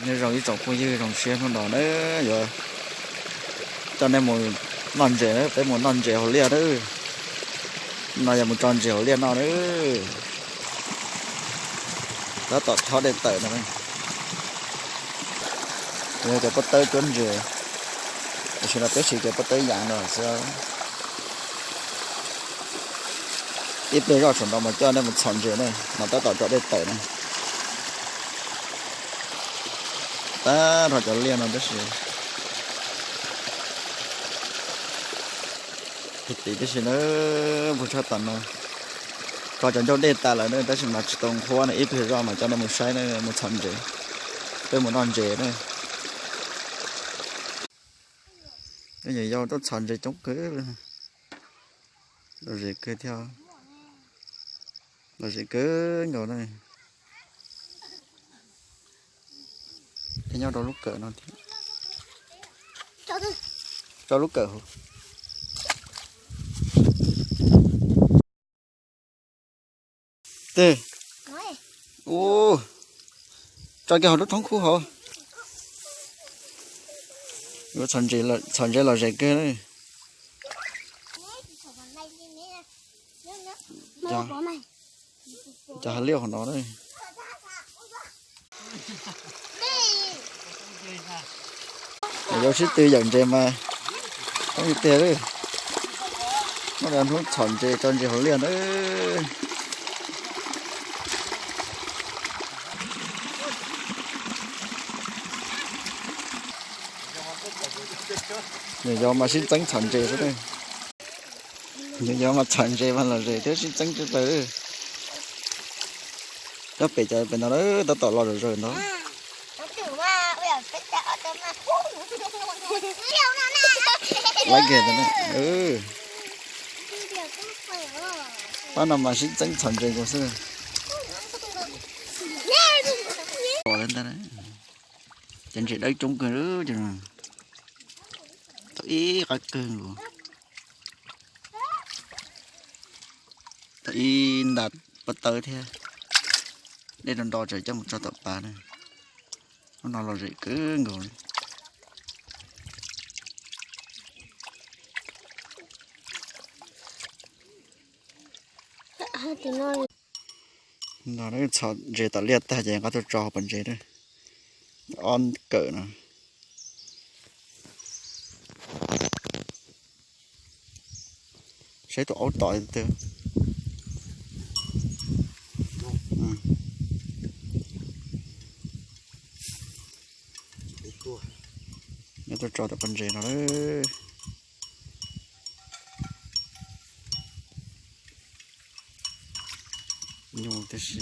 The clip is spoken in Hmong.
Nyob zoo ib tsoom phooj ywg, zoo siab hnub no na, yuav coj nej mus noj ntses na, peb mus noj ntses hauv liaj na. No yog mus tso ntses hauv liaj noj na. Tab tom chob dej tawm no. Yog cov pob tawb cuab ntses, tam sim no peb siv cov pob tawb yas no xwb. Ib pliag zoj saum no mas coj nej mus txhom ntses na, mas tab tom tso dej tawm na. Tab nrho cov liaj no tab sis, tiv tiv tab sis na, puag tshaj tom no. Tso cov ncauj dej tas lawm na, tab sis mas tsis tau nqhuab na, ib pliag zoj mas coj nej mus saib na, mus txhom ntses. Peb mus noj ntses na. Nyuam yaus tuaj txhom ntses coob kawg, lom zem kawg thiab, lom zem kawg nkaus na. Thiab nyob rau lub kawm no thiab, rau lub kawm hauv. Tig, ub, tso kiag hauv lub thoob khub hauv. Yuav txhom ntses lom zem kawg na. Cov hav liaj hauv no na. Yus sib tw yawm ntses mas coob tiag tiag li. Muab hnub txhom ntses tso ntses hauv liaj na. Nyuam yaus mas sib txeeb txhom ntses xwb. Nyuam yaus mas txhom ntses mas lom zem thiab sib txeeb tsis tau. Cov pem cov pem no tab tom los zom zaws ntag. Laib kiag. Pab no mas sib txeeb txhom ntses nkaus xwb. Cov ntses dawb coob kawg, tau ib qab kawg nkaus. Tau ib nta pob tawb thiab. Dej nro nro tseem coj mus tso tom pas na. Hnub no lom zem kawg nkaus li. No txhom ntses tom liaj tag ces nqa tuaj tso hauv pas ntses na. Ob kawm no. Saib tus aub tom twg. Nyob tuaj tso tom pas ntses no lawm. Nyuj tib si.